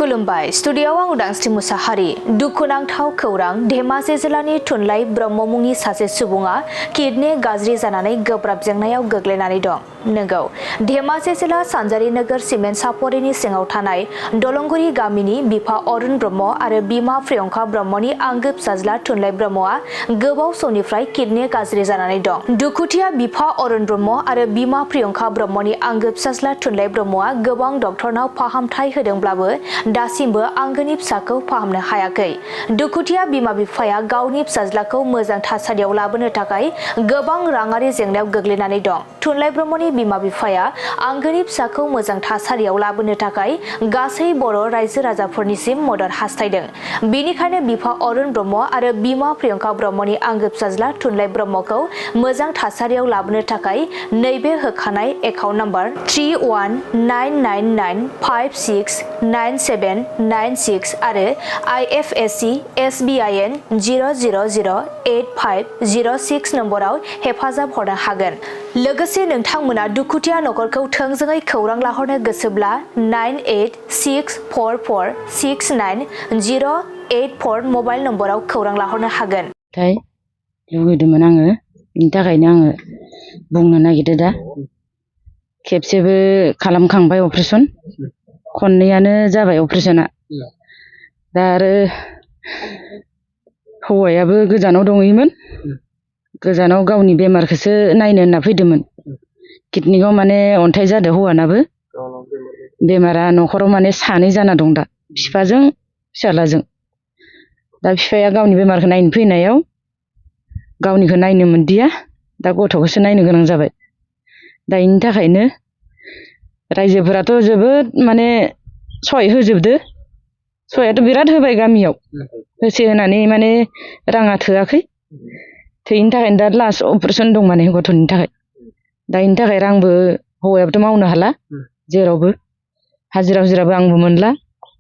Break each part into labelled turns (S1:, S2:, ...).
S1: खुलुमबाय स्टुडियोआव आं उदांस्रि मुसाहारि दुखुनांथाव खौरां धेमाजि जिल्लानि थुनलाइ ब्रह्म मुंनि सासे सुबुङा किडनि गाज्रि जानानै गोब्राब जेंनायाव गोग्लैनानै दं। नंगौ धेमाजि जिल्ला सानजारि नोगोर सिमेन्ट सापरिनि सिङाव थानाय दलंगुरि गामिनि बिफा अरुण ब्रह्म आरो बिमा प्रियंका ब्रह्मनि आंगो फिसाज्ला थुनलाइ ब्रह्मआ गोबाव समनिफ्राय किडनि गाज्रि जानानै दं। दुखुथिया बिफा अरुण ब्रह्म आरो बिमा प्रियंका ब्रह्मनि आंगो फिसाज्ला थुनलाइ ब्रह्मआ गोबां डक्टरनाव फाहामथाय होदोंब्लाबो दासिमबो आंगोनि फिसाखौ फाहामनो हायाखै। दुखुथिया बिमा बिफाया गावनि फिसाज्लाखौ मोजां थासारियाव लाबोनो थाखाय गोबां राङारि जेंनायाव गोग्लैनानै दं। थुनलाइ ब्रह्मनि बिमा बिफाया आंगोनि फिसाखौ मोजां थासारियाव लाबोनो थाखाय गासै बर' रायजो राजाफोरनिसिम मदद हास्थायदों। बेनिखायनो बिफा अरुण ब्रह्म आरो बिमा प्रियंका ब्रह्मनि आंगो फिसाज्ला थुनलाइ ब्रह्मखौ मोजां थासारियाव लाबोनो थाखाय नैबे होखानाय एकाउन्ट नम्बर 319995697996 आरो IFSC SBIN 0008506 नम्बराव हेफाजाब हरनो हागोन। लोगोसे नोंथांमोना दुखुथिया नखरखौ थोंजोङै खौरां लाहरनो गोसोब्ला 9864469084 मबाइल नम्बराव खौरां लाहरनो हागोन।
S2: लुगैदोंमोन आङो, बिनि थाखायनो आङो बुंनो नागिरदों। दा खेबसेबो खालामखांबाय अपारेसन, खननैयानो जाबाय अपारेसना। दा आरो हौवायाबो गोजानाव दङैमोन, गोजानाव गावनि बेमारखौसो नायनो होनना फैदोंमोन। किडनिकआव माने अन्थाइ जादों हौवानाबो। बेमारा न'खराव माने सानै जाना दं दा, बिफाजों फिसाज्लाजों। दा बिफाया गावनि बेमारखौ नायनो फैनायाव गावनिखौ नायनो मोनदिया, दा गथ'खौसो नायनो गोनां जाबाय। दा बेनि थाखायनो रायजोफोराथ' जोबोद माने सहाय होजोबदो, सहायाथ' बिराद होबाय गामियाव। होसे होनानै माने राङा थोआखै, थोयैनि थाखायनो दा लास्ट अपारेसन दं माने गथ'नि थाखाय। दा बेनि थाखाय रांबो हौवायाबोथ' मावनो हाला जेरावबो, हाजिरा हुजिराबो आंबो मोनला,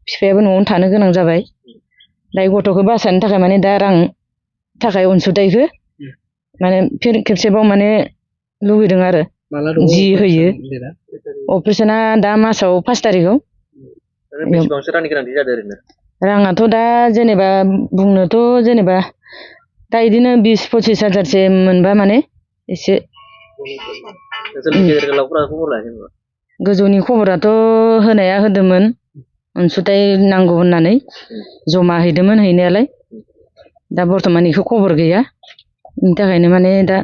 S2: बिफायाबो न'आवनो थानो गोनां जाबाय। दा गथ'खौ बासायनो थाखाय माने दा रां थाखाय अनसुंथाइखौ माने फिन खेबसेबाव माने लुबैदों आरो जि होयो। अपारेसना दा मासाव 5 तारिखआव।
S3: बेसेबांसो रांनि गोनांथि जादों ओरैनो?
S2: राङाथ' दा जेनेबा बुंनोथ' जेनेबा दा बिदिनो 20-25 हाजारसो मोनबा माने एसे। गोजौनि खबराथ' होनाया होदोंमोन, अनसुंथाइ नांगौ होननानै जमा हैदोंमोन हैनायालाय। दा बर्थमान बेखौ खबर गैया, बेनि थाखायनो माने दा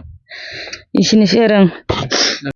S2: एसेनोसै आरो आं।